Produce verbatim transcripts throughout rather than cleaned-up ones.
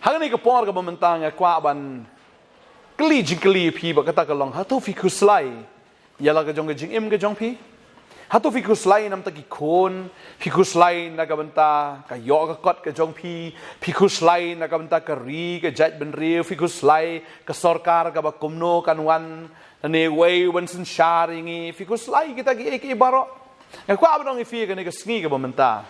Hangne ka por kaba mynta nga kwah ban kylli jingkylli phi ba kata ka long, hato phi khuslai ïa la ka jong ka jingim ka jong phi? Hato phi khuslai namar ta ki khun? Phi khuslai na ka bynta ka ïoh ka kot ka jong phi? Phi khuslai na ka bynta ka ri ka jaitbynriew? Phi khuslai ka sorkar kaba kumno kan wan? Lane wei ban synshar ïa ngi? Phi khuslai kita kiei kiei baroh? Nga kwah ban ong ïa phi kane ka sngi kaba mynta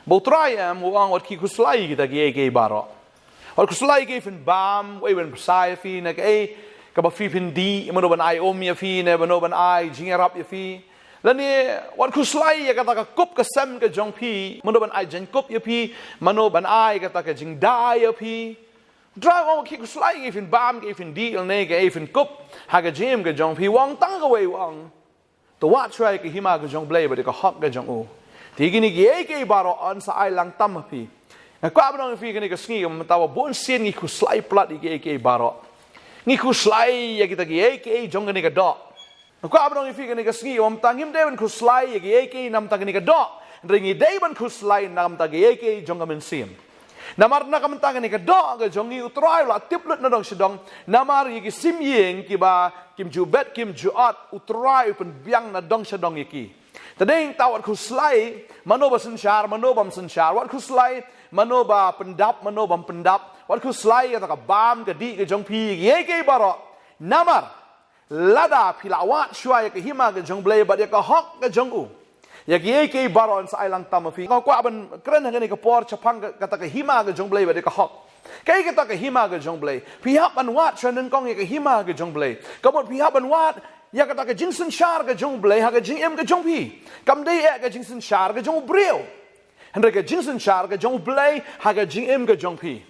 ba U Trai em u ong wat khie khuslai kita kiei kiei baroh. Wat khuslai ïa kiei phin bam, wei ban pynshai ïa phi, ne kaei kaba phi phin dih, mano ban ai um ïa phi, ne mano ban ai jingïarap ïa phi. Lane wat khuslai ïa kata ka kup ka sem ka jong phi, mano ban ai jingkup ïa phi, mano ban ai kata ka jingdai ïa phi. U Trai u ong khie khuslai ïa kiei phin bam, kiei phin dih, lane kaei phin kup ha ka jingim ka jong phi. U ong tang kawei, u ong to wad shuwa ïa ka hima ka jong U Blei bad ïa ka hok ka jong u. Te kine kiei kiei baroh yn sa ai lang tam ha phi. Nga kwah ban ong ïa phi kane ka sngi kaba mynta ba bun sien ngi khuslai palat ïa kiei kiei baroh. Ngi khuslai ïa kita kiei kiei jong kane ka doh. Nga kwah ban ong ïa phi kane ka sngi kaba mynta ngim dei ban khuslai ïa kiei kiei namar ta kane ka doh. Hynrei ngi dei ban khuslai namar ta kiei kiei jong ka mynsiem. Namar na ka bynta kane ka doh ka jong ngi U Trai u la tip lut na dong sha dong namar ïa ki sim ïing kiba kim ju bet kim ju ot, U Trai u pynbiang na dong sha dong ïa ki. Te dei tang wat khuslai mano ba synshar, mano bym synshar, wat khuslai mano ba pyndap, mano bym pyndap, wat khuslai ïa kata ka bam ka dih ka jong phi, ïa kiei kiei baroh. Namar lada phi la wad shuwa ïa ka hima ka jong U Blei bad ïa ka hok ka jong u, ïa kiei kiei baroh yn sa ai lang tam ha phi. Nga kwah ban kren ha kane ka por shaphang ka, kata ka hima ka jong U Blei bad ïa ka hok. Kaei kata ka hima ka jong U Blei? Phi hap ban wad shuwa nyngkong ïa ka hima ka jong U Blei. Ka mut phi hap ban wad ïa kata ka jingsynshar ka jong U Blei ha ka jingim ka jong phi. Kam dei eh ka jingsynshar ka jong u briew, hynrei ka jingsynshar ka jong U Blei ha ka jingim ka jong phi.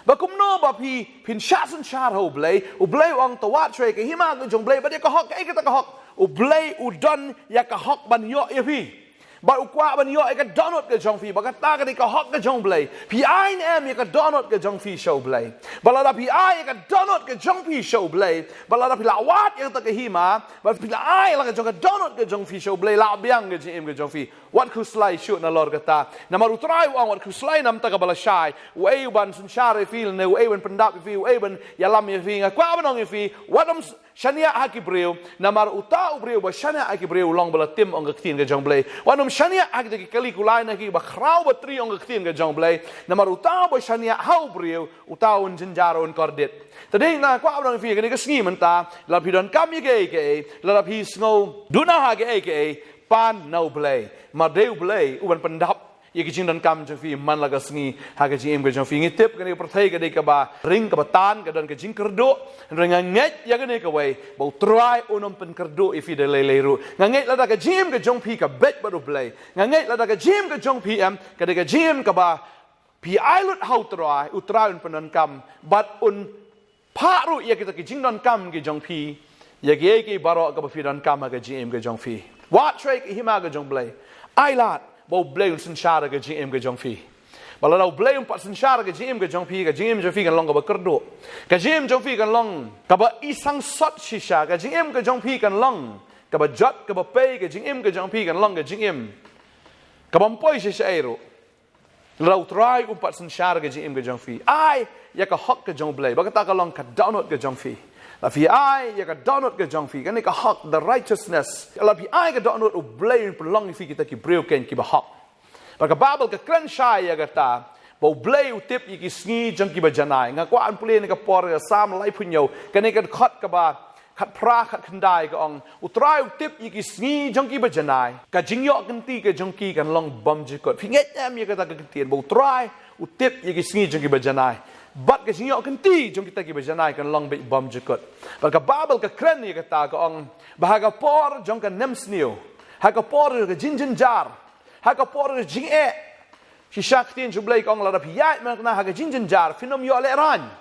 Ba kumno ba phi phin shah synshar ha U Blei? U Blei u ong to wad shuwa ïa ka hima ka jong U Blei bad ïa ka hok. Kaei kata ka hok? U Blei u don ïa ka hok ban ïoh ïa phi. Bad u kwah ban ïoh ïa ka dohnud ka jong phi. Ba kata ka dei ka hok ka jong U Blei. Phi ai ne em ïa ka dohnud ka jong phi sha U Blei? Ba lada phi ai ïa ka dohnud ka jong phi sha U Blei, ba lada phi la wad ïa kata ka hima, ba phi la ai la ka jong ka dohnud ka jong phi sha U Blei, lah biang ka jingim ka jong phi. Wat khuslai shuh nalor kata. Namar U Trai u ong wat khuslai namar ta kaba lashai. Uei uban synshar ïa phi, ne uei uban pyndap ïa phi, uei uban ïalam ïa phi? Nga kwah ban ong ïa phi, wat ym s-, shaniah ha ki briew. Namar uta u briew uba shaniah ha ki briew u long ba la tim, ong ka ktien ka jong U Blei. Wat ym shaniah ha kita ki kali kulai na kiba khraw batri, ong ka ktien ka jong U Blei. Namar uta uba shaniah ha u briew, uta un jynjar, un kordit. Te dei nga kwah ban ong ïa phi kane ka sngi mynta, lada phi donkam ïa kaei kaei, lada phi sngew duna ha kaei kaei, pan na U Blei. Namar dei U Blei uban pyndap ïa ki jingdonkam jong phi man la ka sngi ha ka jingim ka jong phi. Ngi tip kane ka pyrthei ka dei kaba ring kaba tan, ka don ka jingkyrduh. Hynrei nga ngeit ïa kane kawei, ba U Trai un ym pynkyrduh ïa phi da lei lei ruh. Nga ngeit lada ka jingim ka jong phi ka beit bad U Blei, nga ngeit lada ka jingim ka jong phi em ka dei ka jingim kaba phi ai lut ha U Trai, U Trai un pyndonkam bad un phah ruh ïa kita ki jingdonkam ki jong phi, ïa kiei kiei baroh kaba phi donkam ha ka jingim ka jong phi. Wad shuwa ïa ka hima ka jong U Blei. Ai lad ba U Blei un synshar ha ka jingim ka jong phi. Ba lada U Blei um pat synshar ha ka jingim ka jong phi, ka jingim jong phi kan long kaba kyrduh. Ka jingim jong phi kan long kaba i sangsot shisha. Ka jingim ka jong phi kan long kaba jot kaba pei. Ka jingim ka jong phi kan long ka jingim kaba ym poi shisha ei ruh. Lada U Trai um pat synshar ka jingim ka jong phi, ai ïa ka hok ka jong U Blei, ba kata ka long ka dohnud ka jong phi. Lada phi ai ïa ka dohnud ka jong phi, kane ka hok, the righteousness, lada phi ai ka dohnud, U Blei un pynlong ïa phi kita ki briew keiñ kiba hok. Bad ka Baibl ka kren shai ïa kata, ba U Blei u tip ïa ki sngi jong kiba janai. Nga kwah ban pule na ka por, ka Salm laiphew hynñiew, kane ka dkhot kaba khatphra khatkhyndai ka ong, U Trai u tip ïa ki sngi jong kiba janai. Ka jingïoh kynti ka jong ki kan long bymjukut. Phi ngeit em ïa kata ka ktien, ba U Trai u tip ïa ki sngi jong kiba janai? Bad ka jingïoh kynti jong kita kiba janai kan long beit bymjukut. Bad ka Baibl ka kren ïa kata, ka ong ba ha ka por jong ka nemsniew, ha ka por ka jingjynjar, ha ka por ka jingeh, shisha ka ktien jong U Blei ka ong, lada phi ïaid mynta ha ka jingjynjar, phin ym ïoh lehraiñ.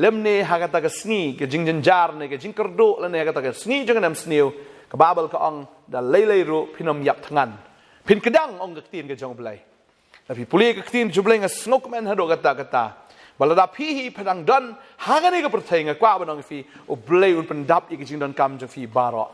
Lymne ha kata ka sngi ka jingjynjar ne ka jingkyrduh, lane ha kata ka sngi jong ka nemsniew, ka Baibl ka ong, da lei lei ruh phin ym ïap thngan. Phin kdang, ong ka ktien ka jong U Blei. Lada phi pule ka ktien jong U Blei, nga sngewkmen haduh katta katta, ba lada phi hi phi dang don ha kane ka pyrthei, nga kwah ban ong ïa phi, U Blei un pyndap ïa ka jingdonkam jong phi baroh.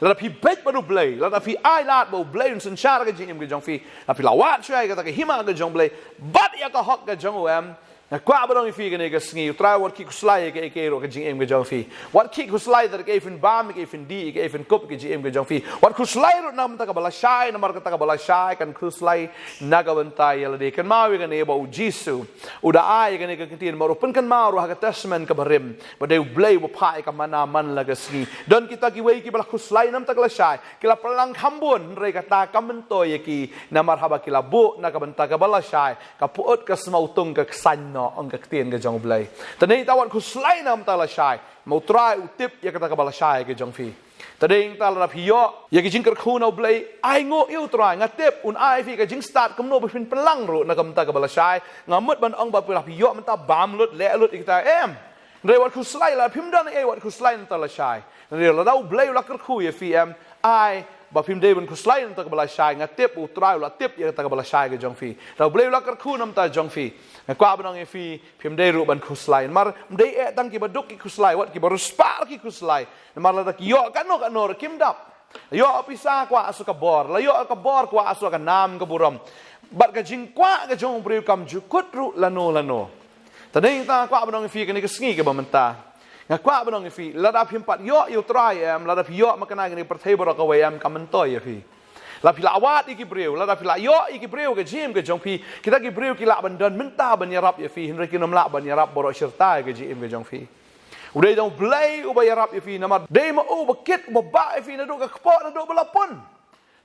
Lada phi beit bad U Blei, lada phi ai lad ba U Blei un synshar ka jingim ka jong phi, lada phi la wad shuwa ïa kata ka hima ka jong U Blei bad ïa ka hok ka jong u, em, Nga kwah ban ong ïa phi kane ka sngi, U Trai wat khie khuslai ïa kaei kaei ruh ka jingim ka jong phi. Wat khie khuslai da kaei phin bam, kaei phin dih, kaei phin kup ka jingim ka jong phi. Wat khuslai ruh na ka bynta kaba lashai, namar kata kaba lashai kan khuslai na ka bynta ïa lade. Kynmaw ïa kane ba U Jisu u da ai ïa kane ka ktien, ba ruh pynkynmaw ruh ha ka Testament kaba rim, ba dei U Blei uba phah ïa ka manna man la ka sngi. Don kita kiwei kiba la khuslai na ka bynta ka lashai, ki la pynlang kham bun, hynrei kata kam myntoi ïa ki, namar haba ki la buh na ka bynta kaba lashai, ka pyut ka sma u tung ka ksain noh, ong ka ktien ka jong U Blei. Te nangta wat khuslai na ka bynta lashai, ma U Trai u tip ïa kata kaba lashai ka jong phi. Te nangta lada phi ïoh ïa ka jingkyrkhu na U Blei, ai nguh ïa U Trai, nga tip un ai phi ka jingstad kumno ba phin pynlang ruh na ka bynta kaba lashai. Ngam mut ban ong ba phi la phi ïoh mynta bam lut, leh lut ïa kita, em. Hynrei wat khuslai, lada phim don ei, wat khuslai na ka bynta lashai. Hynrei lada U Blei u la kyrkhu ïa phi, em, ai ba phim dei ban khuslai na ka bynta kaba lashai, nga tip U Trai u la tip ïa kata kaba lashai ka jong phi. Lada U Blei u la kyrkhu na ka bynta jong phi, nga kwah ban ong ïa phi, phim dei ruh ban khuslai. Namar ym dei eh tang kiba duk ki khuslai, wat kiba riewspah ki khuslai. Namar lada ki ïoh kano kano ruh kim dap. Ïoh pisa kwah sa ka bor, la ïoh ka bor kwah sa ka nam ka burom. Bad ka jingkwah ka jong u briew kam ju kut ruh lano lano. Te nangta kwah ban ong ïa phi kane ka sngi kaba mynta, nga kwah ban ong ïa phi, lada phim pat ïoh ïa U Trai, em, lada phi ïoh makna kane ka pyrthei baroh kawei, em, kam myntoi ïa phi. Lada phi la wad ïa ki briew, lada phi la ïoh ïa ki briew ka jingim ka jong phi, kita ki briew ki lah ban don mynta ban ïarap ïa phi, hynrei kin ym lah ban ïarap baroh shirta ïa ka jingim ka jong phi. U dei tang U Blei uba ïarap ïa phi, namar dei ma u uba kit, uba bah ïa phi naduh ka kpoh, naduh ba la pun.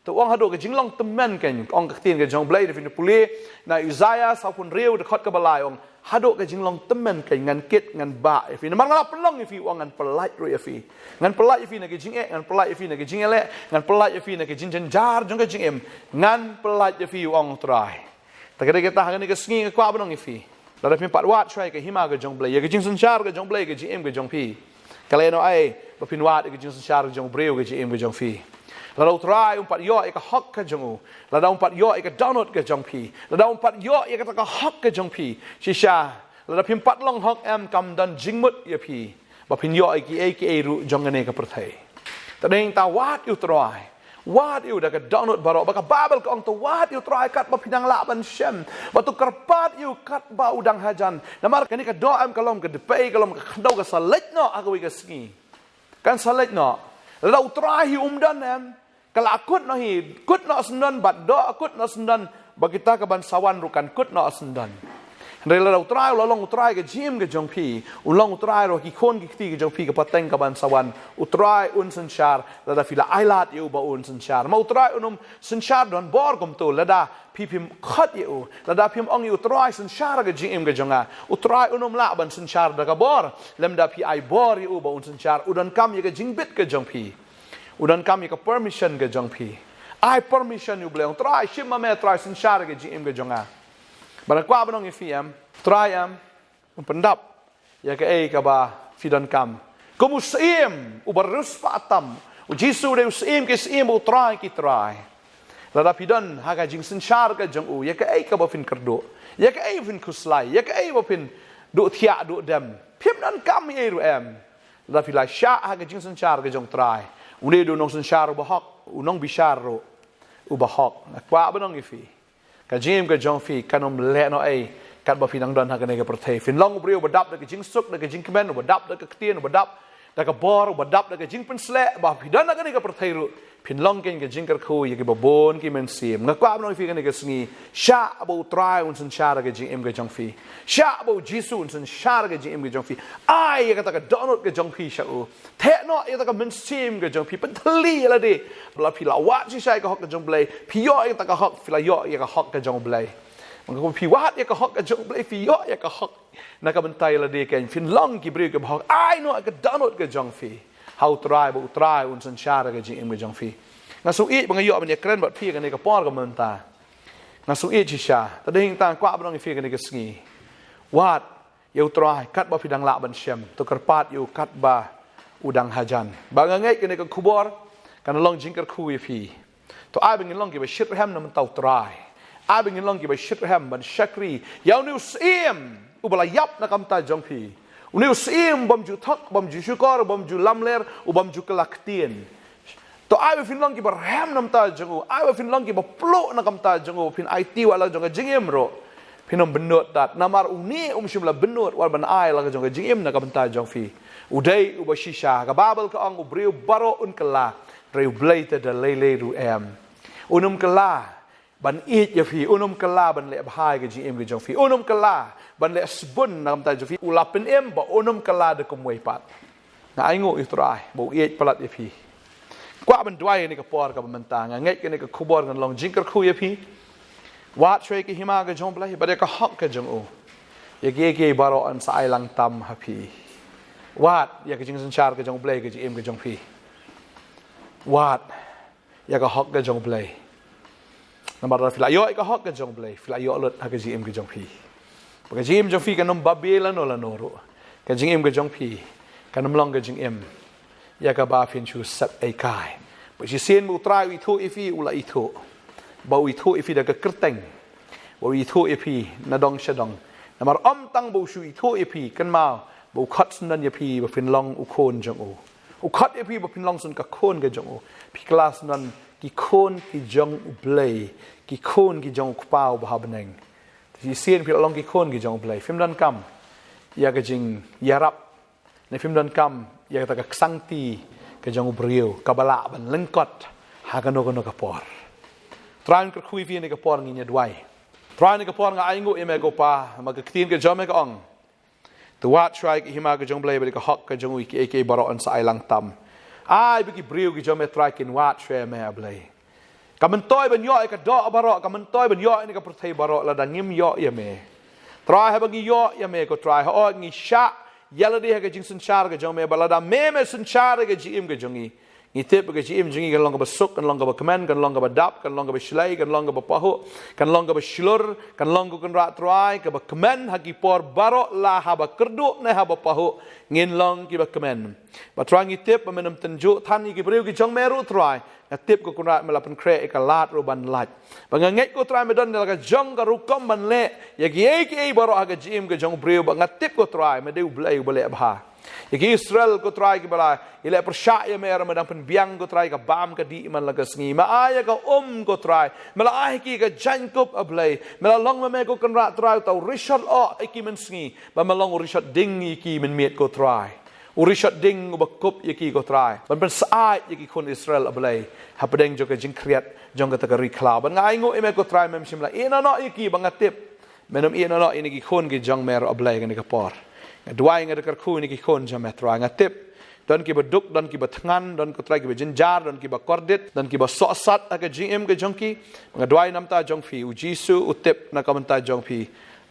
Te u ong haduh ka jinglong tymmen keiñ, ong ka ktien ka jong U Blei, lada phin pule na Isaïah sawphew hynriew dkhot kaba lai, ong, haduh ka jinglong tymmen keiñ ngan kit, ngan bah ïa phi. Namar nga la pynlong ïa phi, u ong, ngan pyllait ruh ïa phi. Ngan pyllait ïa phi na ka jingeh, ngan pyllait ïa phi na ka jingïaleh, ngan pyllait ïa phi na ka jingjynjar jong ka jingim. Ngan pyllait ïa phi, u ong U Trai. Te ka dei kata ha kane ka sngi nga kwah ban ong ïa phi, lada phim pat wad shuwa ïa ka hima ka jong U Blei, ïa ka jingsynshar ka jong U Blei ka jingim ka jong phi, ka leh noh ei ba phin wad ïa ka jingsynshar ka jong u briew ka jingim ka jong phi? Lada U Trai um pat ïoh ïa ka hok ka jong u, lada um pat ïoh ïa ka dohnud ka jong phi, lada um pat ïoh ïa kata ka hok ka jong phi, shisha lada phim pat long hok, em, kam don jingmut ïa phi ba phin ïoh ïa kiei kiei ruh jong kane ka pyrthei. Te nangta wad ïa U Trai. Wad ïa u da ka dohnud baroh, ba ka Baibl ka ong, to wad ïa U Trai katba phi dang lah ban shem, bad to kyrpad ïa u katba u dang hajan. Namar kane ka doh, em, ka long ka dpei, ka long ka khyndew, ka sa leit noh ha kawei ka sngi. Kan sa leit noh. Lada U Trai hi um don, em, ka la kut noh hi, kut noh shen don, bad doh kut noh shen don, ba kita kaban sa wan ruh kan kut noh shen don. Hynrei lada U Trai u la long U Trai ka jingim ka jong phi, u long U Trai ruh ha ki khun ki kti ka jong phi, ka pateng kaban sa wan, U Trai un synshar lada phi la ailad ïa u ba un synshar. Ma U Trai un ym synshar donbor kumto lada phi phim khot ïa u, lada phim ong ïa U Trai, synshar ka jingim ka jong nga. U Trai un ym lah ban synshar da ka bor, lymda phi ai bor ïa u ba un synshar. U donkam ïa ka jingbit ka jong phi. U donkam ïa ka permission ka jong phi. Ai permission ïa U Blei, ong, Trai, shim ma me Trai, synshar ka jingim ka jong nga. Bad nga kwah ban ong ïa phi, em, Trai, em, un pyndap ïa kaei kaba phi donkam. Kum u syiem uba riewspah tam, U Jisu u dei u Syiem ki syiem, U Trai ki trai. Lada phi don ha ka jingsynshar ka jong u ïa kaei kaba phin kyrduh, ïa kaei ba phin khuslai, ïa kaei ba phin duh thiah duh dem, phim donkam ei ruh, em. Lada phi la shah ha ka jingsynshar ka jong U Trai, une u dei u nongsynshar uba hok, u nongbishar ruh uba hok. Nga kwah ban ong ïa phi, ka jingim ka jong phi kan ym leh noh ei katba phi dang don ha kane ka pyrthei. Phin long u briew uba dap da ka jingsuk, da ka jingkmen, uba dap da ka ktien, uba dap da ka bor, uba dap da ka jingpynsleh, ba phi don ha kane ka pyrthei ruh phin long keiñ ka jingkyrkhu ïa kiba bun ki mynsiem. Nga kwah ban ong ïa phi kane ka sngi, shah ba U Trai un synshar ka jingim ka jong phi. Shah ba U Jisu un synshar ka jingim ka jong phi. Ai ïa kata ka dohnud ka jong phi sha u. Theh noh ïa kata ka mynsiem ka jong phi, pynthylli ïa lade. Ba la phi la wad shisha ïa ka hok ka jong U Blei, phi ïoh ïa kata ka hok, phi la ïoh ïa ka hok ka jong U Blei. Mangkam phi wad ïa ka hok ka jong U Blei, phi ïoh ïa ka hok na ka bynta ïa lade keiñ, phin long ki briew kiba hok. Ai noh ïa ka dohnud ka jong phi ha U Trai, ba U Trai un synshar ka jingim ka jong phi. Nga sngewbha ba nga ïoh ban ïakren bad phi kane ka por ka mynta. Nga sngewbha shisha. Te dei hangta nga kwah ban ong ïa phi kane ka sngi, wad ïa U Trai katba phi dang lah ban shem, to kyrpad ïa u katba u dang hajan. Ba nga ngeit kane ka khubor kan long jingkyrkhu ïa phi. To ai ba ngin long kiba shitrhem na ka bynta U Trai. Ai ba ngin long kiba shitrhem ban shakri ïa une u Syiem uba la ïap na ka bynta jong phi. Une u Syiem u bym ju thok, u bym ju shukor, u bym ju lamler, u bym ju kylla ktien. To ai ba phin long kiba rhem na ka bynta jong u, ai ba phin long kiba pluh na ka bynta jong u, phin aiti wat la jong ka jingim ruh. Phin ym bynnud tat, namar une um shym la bynnud wat ban ai la ka jong ka jingim na ka bynta jong phi. U dei uba shisha, ka Baibl ka ong u briew baroh un kylla, hynrei U Blei te da lei lei ruh em. Un ym kylla ban ïeit ïa phi, un ym kylla ban leh bha ïa ka jingim ka jong phi, un ym kylla ban leh sbun na ka bynta jong phi. U la pynim ba un ym kylla da kumwei pat. Nga ainguh ïa U Trai ba u ïeit palat ïa phi. Kwah ban duwai ïa kane ka por kaba mynta, nga ngeit kane ka khubor kan long jingkyrkhu ïa phi. Wad shuwa ïa ka hima ka jong U Blei bad ïa ka hok ka jong u. Ïa kiei kiei baroh yn sa ai lang tam ha phi. Wad ïa ka jingsynshar ka jong U Blei ha ka jingim ka jong phi. Wad ïa ka hok ka jong U Blei. Namar lada phi la ïoh ïa ka hok ka jong U Blei, phi la ïoh lut ha ka jingim ka jong phi. Ba ka jingim jong phi kan ym babe lano lano ruh. Ka jingim ka jong phi kan ym long ka jingim ïa kaba phin shu set eikai. Ba shisien ba U Trai u ithuh ïa phi, u la ithuh. Ba u ithuh ïa phi da ka kyrteng. Ba u ithuh ïa phi na dong sha dong. Namar ym tang ba u shu ithuh ïa phi, kynmaw ba u khot syndon ïa phi ba phin long u khun jong u. U khot ïa phi ba phin long shen ka khun ka jong u. Phi kylla syndon ki khun ki jong U Blei, ki khun ki jong U Kpa uba ha bneng. Shisien phi la long ki khun ki jong U Blei, phim donkam ïa ka jingïarap, ne phim donkam ïa kata ka ksangti ka jong u briew kaba lah ban lyngkot ha kano kano ka por. Trai, ngan kyrkhu ïa phi ha kane ka por, ngin ïa duwai. Trai, ha kane ka por nga ainguh ïa me ko Pa, namar ka ktien ka jong me ka ong, to wad shuwa ïa ka hima ka jong U Blei bad ïa ka hok ka jong u, ïa kiei kiei baroh yn sa ai lang tam. Ai ba ki briew ki jong me Trai kin wad shuwa ïa me, A Blei. Ka myntoi ban ïoh ïa ka doh baroh, ka myntoi ban ïoh ïa kane ka pyrthei baroh, lada ngim ïoh ïa me. Trai, haba ngi ïoh ïa me ko Trai, hooid ngi shah ïa lade ha ka jingsynshar ka jong me, bad lada me me synshar ïa ka jingim ka jong ngi, ngi tip ba ka jingim jong ngi kan long kaba suk, kan long kaba kmen, kan long kaba dap, kan long kaba shlei, kan long kaba pahuh, kan long kaba shlur, kan long, ko Kynrad Trai, kaba kmen ha ki por baroh, la haba kyrduh ne haba pahuh, ngin long kiba kmen. Bad Trai, ngi tip ba men ym tynjuh than ïa ki briew ki jong me ruh Trai. Nga tip ko Kynrad me la pynkhreh ïa ka lad ruh ban lait. Ba nga ngeit ko Trai me don la ka jong ka rukom ban leh ïa kiei kiei baroh ha ka jingim ka jong u briew, ba nga tip ko Trai me dei U Blei uba leh bha. Ïa ki Israel ko Trai kiba la ïaleh pyrshah ïa me ruh me dang pynbiang ko Trai ka bam ka dih man la ka sngi. Me ai ïa ka um ko Trai. Me la ai ïa ki ka jaiñkup, A Blei. Me la long ma me ko Kynrad Trai uta u rishot oh ïa ki mynsngi. Ba me long u rishot ding ïa ki mynmiet ko Trai. U rishot ding uba kup ïa ki ko Trai ban pynsaid ïa ki khun Israel, A Blei, hapdeng jong ka jingkhriat jong kata ka ri khlaw. Bad nga ainguh ïa me ko Trai, mem shym la ïehnoh noh ïa ki, ba nga tip men ym ïehnoh noh ïa kine ki khun ki jong me ruh, A Blei, ha kane ka por. Nga duwai, nga da kyrkhu ïa kine ki khun jong me Trai. Nga tip don kiba duk, don kiba thngan, don ko Trai kiba jynjar, don kiba kordit, don kiba sohsat ha ka jingim ka jong ki. Nga duwai na ka bynta jong phi, U Jisu u tip na ka bynta jong phi.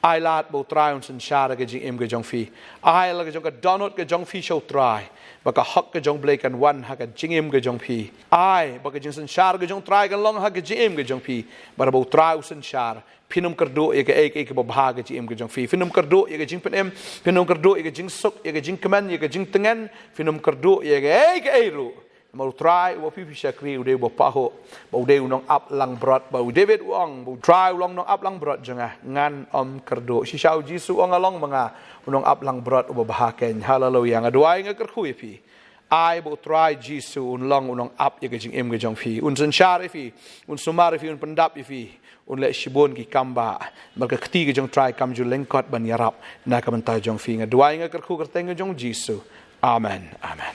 Ai lad ba U Trai un synshar ha ka jingim ka jong phi. Ai la ka jong ka dohnud ka jong phi sha U Trai, ba ka hok ka jong U Blei kan wan ha ka jingim ka jong phi. Ai ba ka jingsynshar ka jong U Trai kan long ha ka jingim ka jong phi. Bad ba U Trai u synshar, phin ym kyrduh ïa kaei kaei kaba bha ha ka jingim ka jong phi. Phin ym kyrduh ïa ka jingpynim, phin ym kyrduh ïa ka jingsuk, ïa ka jingkmen, ïa ka jingtngen, phin ym kyrduh ïa kaei kaei ruh. Namar U Trai uba phi phi shakri u dei uba pahuh, ba u dei u nongap langbrot, ba u David u ong, ba U Trai u long nongap langbrot jong nga, ngan ym kyrduh. Shisha U Jisu u ong, nga long ma nga u nongap langbrot uba bha keiñ. Haleluia. Nga duwai, nga kyrkhu ïa phi. Ai ba U Trai Jisu un long u nongap ïa ka jingim ka jong phi. Un synshar ïa phi, un sumar ïa phi, un pyndap ïa phi. Un leh shibun ki kam ba, namar ka kti ka jong U Trai kam ju lyngkot ban ïarap na ka bynta jong phi. Nga duwai, nga kyrkhu ha ka kyrteng ka jong U Jisu. Amen. Amen.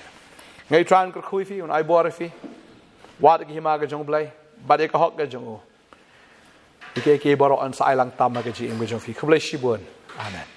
Nga ai, U Trai un kyrkhu ïa phi, un ai bor ïa phi. Wad ïa ka hima ka jong U Blei bad ïa ka hok ka jong u. Ïa kiei kiei baroh yn sa ai lang tam ha ka jingim ka jong phi. Khublei shibun. Amen.